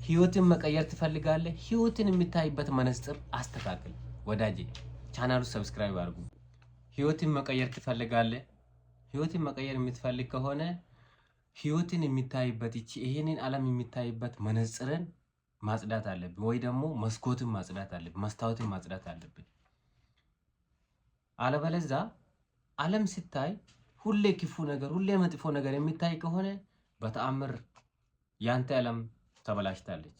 ህይወትን መቀየር ትፈልጋለህ? ህይወትን የምታይበት መነጽር አስተካክል ወዳጄ። ቻናሉ subscribe አድርጉ። ህይወትን መቀየር ትፈልጋለህ? ህይወትን መቀየር የምትፈልግ ከሆነ ህይወትን የሚታይበት ይቺ ይሄንን ዓለም የሚታይበት መነጽርን ማጽዳት አለብን፣ ወይ ደግሞ መስኮትን ማጽዳት አለብን፣ መስታወትን ማጽዳት አለብን። አለበለዛ ዓለም ስታይ ሁሌ ክፉ ነገር፣ ሁሌ መጥፎ ነገር የሚታይ ከሆነ በተአምር ያንተ ዓለም ተበላሽታለች።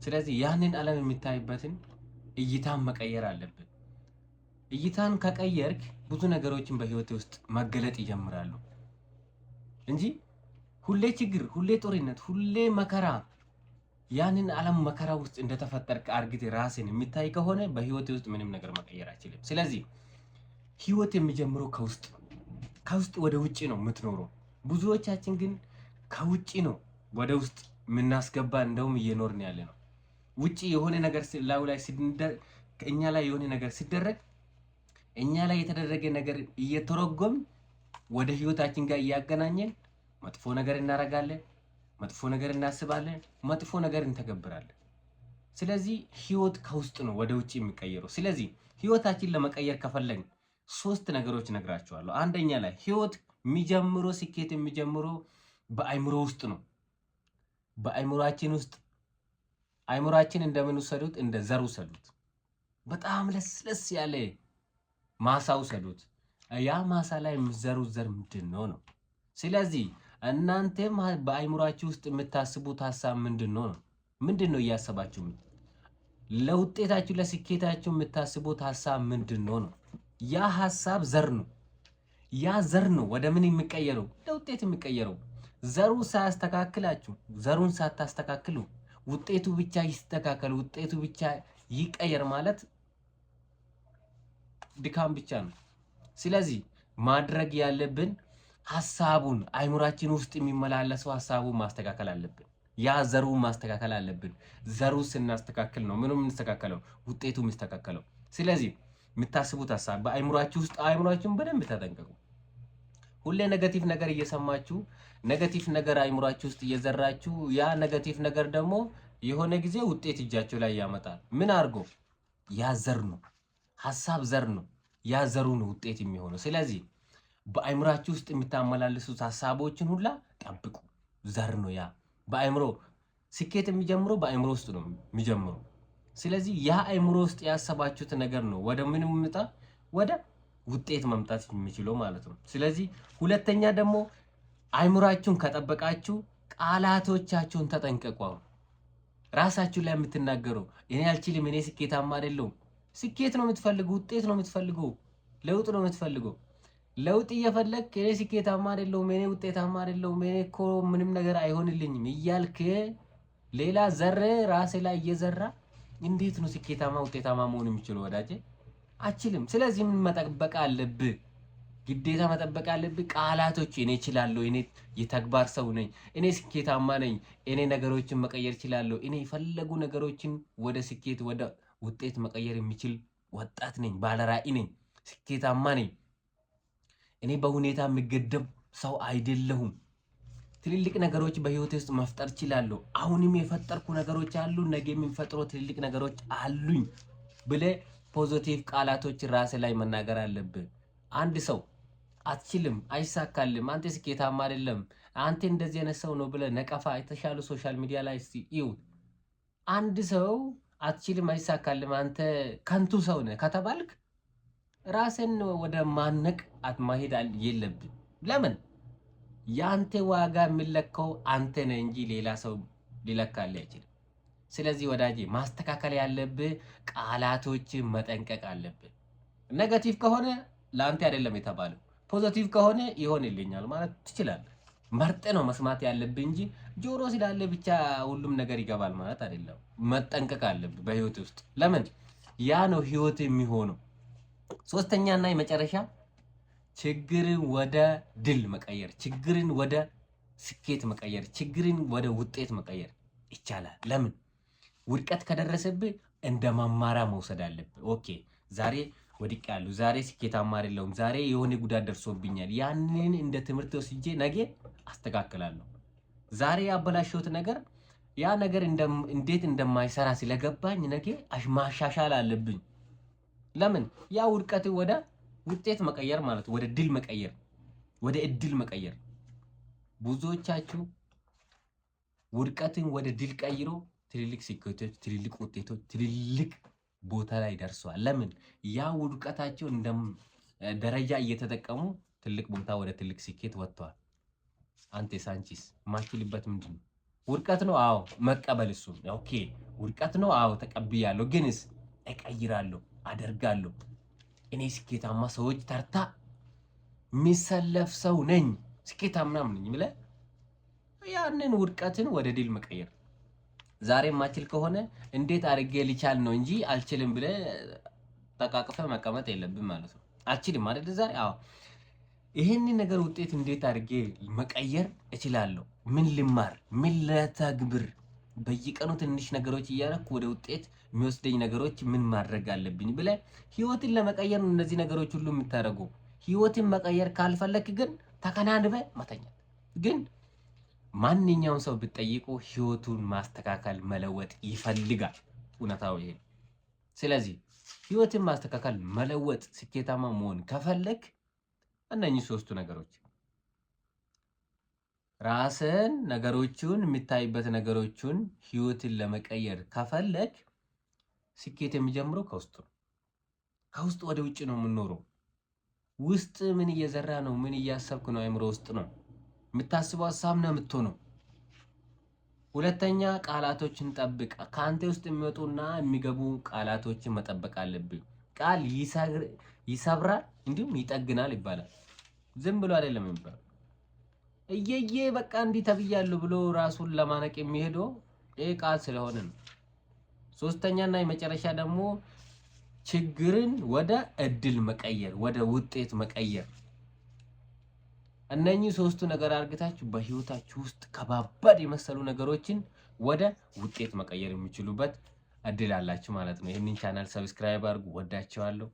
ስለዚህ ያንን ዓለም የሚታይበትን እይታን መቀየር አለብን። እይታን ከቀየርክ ብዙ ነገሮችን በህይወት ውስጥ መገለጥ ይጀምራሉ እንጂ ሁሌ ችግር፣ ሁሌ ጦርነት፣ ሁሌ መከራ ያንን ዓለም መከራ ውስጥ እንደተፈጠርክ አርግቴ ራስን የሚታይ ከሆነ በህይወት ውስጥ ምንም ነገር መቀየር አይችልም። ስለዚህ ህይወት የሚጀምረው ከውስጥ፣ ከውስጥ ወደ ውጭ ነው የምትኖረው። ብዙዎቻችን ግን ከውጭ ነው ወደ ውስጥ የምናስገባ፣ እንደውም እየኖርን ያለ ነው። ውጭ የሆነ ነገር ላዩ ላይ እኛ ላይ የሆነ ነገር ሲደረግ እኛ ላይ የተደረገ ነገር እየተረጎም ወደ ህይወታችን ጋር እያገናኘን መጥፎ ነገር እናደርጋለን፣ መጥፎ ነገር እናስባለን፣ መጥፎ ነገር እንተገብራለን። ስለዚህ ህይወት ከውስጥ ነው ወደ ውጭ የሚቀየረው። ስለዚህ ህይወታችን ለመቀየር ከፈለግን ሶስት ነገሮች ነግራችኋለሁ። አንደኛ ላይ ህይወት የሚጀምረው፣ ስኬት የሚጀምረው በአይምሮ ውስጥ ነው። በአይምሮአችን ውስጥ። አይምሮአችን እንደምን ውሰዱት? እንደ ዘር ውሰዱት። በጣም ለስለስ ያለ ማሳ ውሰዱት። ያ ማሳ ላይ የምትዘሩት ዘር ምንድን ነው ነው? ስለዚህ እናንተም በአይምሯችሁ ውስጥ የምታስቡት ሀሳብ ምንድን ነው ነው? ምንድን ነው እያሰባችሁ? ለውጤታችሁ ለስኬታችሁ የምታስቡት ሀሳብ ምንድን ነው ነው? ያ ሀሳብ ዘር ነው። ያ ዘር ነው ወደ ምን የሚቀየረው? ለውጤት የሚቀየረው። ዘሩ ሳያስተካክላችሁ፣ ዘሩን ሳታስተካክሉ ውጤቱ ብቻ ይስተካከል፣ ውጤቱ ብቻ ይቀየር ማለት ድካም ብቻ ነው። ስለዚህ ማድረግ ያለብን ሀሳቡን፣ አይምሯችን ውስጥ የሚመላለሰው ሀሳቡን ማስተካከል አለብን። ያ ዘሩን ማስተካከል አለብን። ዘሩ ስናስተካክል ነው ምኑ የምንስተካከለው፣ ውጤቱ የሚስተካከለው። ስለዚህ የምታስቡት ሀሳብ በአይምሯችሁ ውስጥ፣ አይምሯችሁን በደንብ ተጠንቀቁ። ሁሌ negative ነገር እየሰማችሁ፣ negative ነገር አይምሯችሁ ውስጥ እየዘራችሁ፣ ያ negative ነገር ደግሞ የሆነ ጊዜ ውጤት እጃችሁ ላይ ያመጣል። ምን አድርጎ? ያ ዘር ነው፣ ሀሳብ ዘር ነው። ያ ዘሩ ነው ውጤት የሚሆነው። ስለዚህ በአይምሯችሁ ውስጥ የምታመላልሱት ሀሳቦችን ሁላ ጠብቁ። ዘር ነው ያ። በአይምሮ ስኬት የሚጀምረው በአይምሮ ውስጥ ነው የሚጀምረው። ስለዚህ ያ አይምሮ ውስጥ ያሰባችሁት ነገር ነው ወደ ምን የሚመጣ፣ ወደ ውጤት መምጣት የሚችለው ማለት ነው። ስለዚህ ሁለተኛ ደግሞ አይምሯችሁን ከጠበቃችሁ ቃላቶቻችሁን ተጠንቀቁ። አሁን ራሳችሁ ላይ የምትናገረው እኔ አልችልም፣ እኔ ስኬታማ አይደለሁም። ስኬት ነው የምትፈልገው፣ ውጤት ነው የምትፈልገው፣ ለውጥ ነው የምትፈልገው። ለውጥ እየፈለግክ እኔ ስኬታማ አይደለሁም፣ እኔ ውጤታማ አይደለሁም፣ እኔ እኮ ምንም ነገር አይሆንልኝም እያልክ ሌላ ዘር ራሴ ላይ እየዘራ እንዴት ነው ስኬታማ ውጤታማ መሆን የሚችለው ወዳጄ? አችልም። ስለዚህ ምን መጠበቅ አለብህ? ግዴታ መጠበቅ አለብህ። ቃላቶች እኔ እችላለሁ፣ እኔ የተግባር ሰው ነኝ፣ እኔ ስኬታማ ነኝ፣ እኔ ነገሮችን መቀየር እችላለሁ፣ እኔ የፈለጉ ነገሮችን ወደ ስኬት ወደ ውጤት መቀየር የሚችል ወጣት ነኝ፣ ባለራዕይ ነኝ፣ ስኬታማ ነኝ፣ እኔ በሁኔታ የሚገደብ ሰው አይደለሁም። ትልልቅ ነገሮች በህይወቴ ውስጥ መፍጠር እችላለሁ። አሁንም የፈጠርኩ ነገሮች አሉ፣ ነገ የሚፈጥሩ ትልልቅ ነገሮች አሉኝ ብለህ positive ቃላቶች ራሴ ላይ መናገር አለብህ። አንድ ሰው አትችልም፣ አይሳካልም፣ አንተ ስኬታማ አይደለም፣ አንተ እንደዚህ አይነት ሰው ነው ብለህ ነቀፋ የተሻሉ social media ላይ እስቲ እዩት። አንድ ሰው አትችልም፣ አይሳካልም፣ አንተ ከንቱ ሰው ነህ ከተባልክ ራስን ወደ ማነቅ መሄድ የለብን። ለምን? የአንተ ዋጋ የሚለካው አንተ ነህ እንጂ ሌላ ሰው ሊለካልህ አይችልም። ስለዚህ ወዳጄ ማስተካከል ያለብህ ቃላቶች መጠንቀቅ አለብህ። Negative ከሆነ ለአንተ አይደለም የተባለው፣ positive ከሆነ ይሆንልኛል ማለት ትችላለህ። መርጠህ ነው መስማት ያለብህ እንጂ ጆሮ ስላለ ብቻ ሁሉም ነገር ይገባል ማለት አይደለም። መጠንቀቅ አለብህ በህይወት ውስጥ። ለምን? ያ ነው ህይወት የሚሆነው። ሶስተኛና የመጨረሻ ችግርን ወደ ድል መቀየር፣ ችግርን ወደ ስኬት መቀየር፣ ችግርን ወደ ውጤት መቀየር ይቻላል። ለምን? ውድቀት ከደረሰብህ እንደ መማሪያ መውሰድ አለብህ። Okay፣ ዛሬ ወድቄያለሁ፣ ዛሬ ስኬታማ አይደለሁም፣ ዛሬ የሆነ ጉዳት ደርሶብኛል። ያንን እንደ ትምህርት ወስጄ ነገ አስተካክላለሁ። ዛሬ ያበላሸሁት ነገር ያ ነገር እንዴት እንደማይሰራ ስለገባኝ ነገ ማሻሻል አለብኝ። ለምን ያ ውድቀት ወደ ውጤት መቀየር ማለት ወደ ድል መቀየር፣ ወደ እድል መቀየር። ብዙዎቻችሁ ውድቀትን ወደ ድል ቀይሮ ትልልቅ ስኬቶች፣ ትልልቅ ውጤቶች፣ ትልልቅ ቦታ ላይ ደርሰዋል። ለምን ያ ውድቀታቸው እንደ ደረጃ እየተጠቀሙ ትልቅ ቦታ ወደ ትልቅ ስኬት ወጥተዋል። አንተ ሳንቺስ ማችልበት ምንድን ነው? ውድቀት ነው። አዎ መቀበል፣ እሱ okay፣ ውድቀት ነው። አዎ ተቀብያለሁ፣ ግንስ እቀይራለሁ፣ አደርጋለሁ። እኔ ስኬታማ ሰዎች ተርታ የሚሰለፍ ሰው ነኝ፣ ስኬታማ ነኝ ብለህ ያንን ውድቀትን ወደ ድል መቀየር። ዛሬ ማችል ከሆነ እንዴት አድርጌ ልቻል ነው እንጂ አልችልም ብለህ ተቃቅፈህ መቀመጥ የለብም ማለት ነው። አልችልም አይደል ዛሬ? አዎ ይሄንን ነገር ውጤት እንዴት አድርጌ መቀየር እችላለሁ? ምን ልማር? ምን ለተግብር? በየቀኑ ትንሽ ነገሮች እያደረኩ ወደ ውጤት የሚወስደኝ ነገሮች ምን ማድረግ አለብኝ ብለህ ህይወትን ለመቀየር ነው እነዚህ ነገሮች ሁሉ የምታደርጉ። ህይወትን መቀየር ካልፈለክ ግን ተከናንበህ መተኛት። ግን ማንኛውም ሰው ብትጠይቁ ህይወቱን ማስተካከል መለወጥ ይፈልጋል። እውነታው ይሄ ነው። ስለዚህ ህይወትን ማስተካከል መለወጥ፣ ስኬታማ መሆን ከፈለክ እነኚህ ሶስቱ ነገሮች ራስን ነገሮቹን የሚታይበት ነገሮቹን ህይወትን ለመቀየር ከፈለክ ስኬት የሚጀምረው ከውስጥ ነው። ከውስጥ ወደ ውጭ ነው የምንኖረው። ውስጥ ምን እየዘራ ነው? ምን እያሰብክ ነው? አይምሮ ውስጥ ነው የምታስበው ሀሳብ ነው የምትሆነው። ሁለተኛ ቃላቶችን ጠብቅ። ከአንተ ውስጥ የሚወጡና የሚገቡ ቃላቶችን መጠበቅ አለብህ። ቃል ይሰብራል እንዲሁም ይጠግናል ይባላል። ዝም ብሎ አይደለም የሚባለው። እየዬ በቃ እንዲህ ተብያለሁ ብሎ ራሱን ለማነቅ የሚሄደው ይህ ቃል ስለሆነ ነው። ሶስተኛና የመጨረሻ ደግሞ ችግርን ወደ እድል መቀየር፣ ወደ ውጤት መቀየር። እነኚህ ሶስቱ ነገር አርግታችሁ በህይወታችሁ ውስጥ ከባባድ የመሰሉ ነገሮችን ወደ ውጤት መቀየር የሚችሉበት እድል አላችሁ ማለት ነው። ይህንን channel subscribe አድርጉ። ወዳችኋለሁ።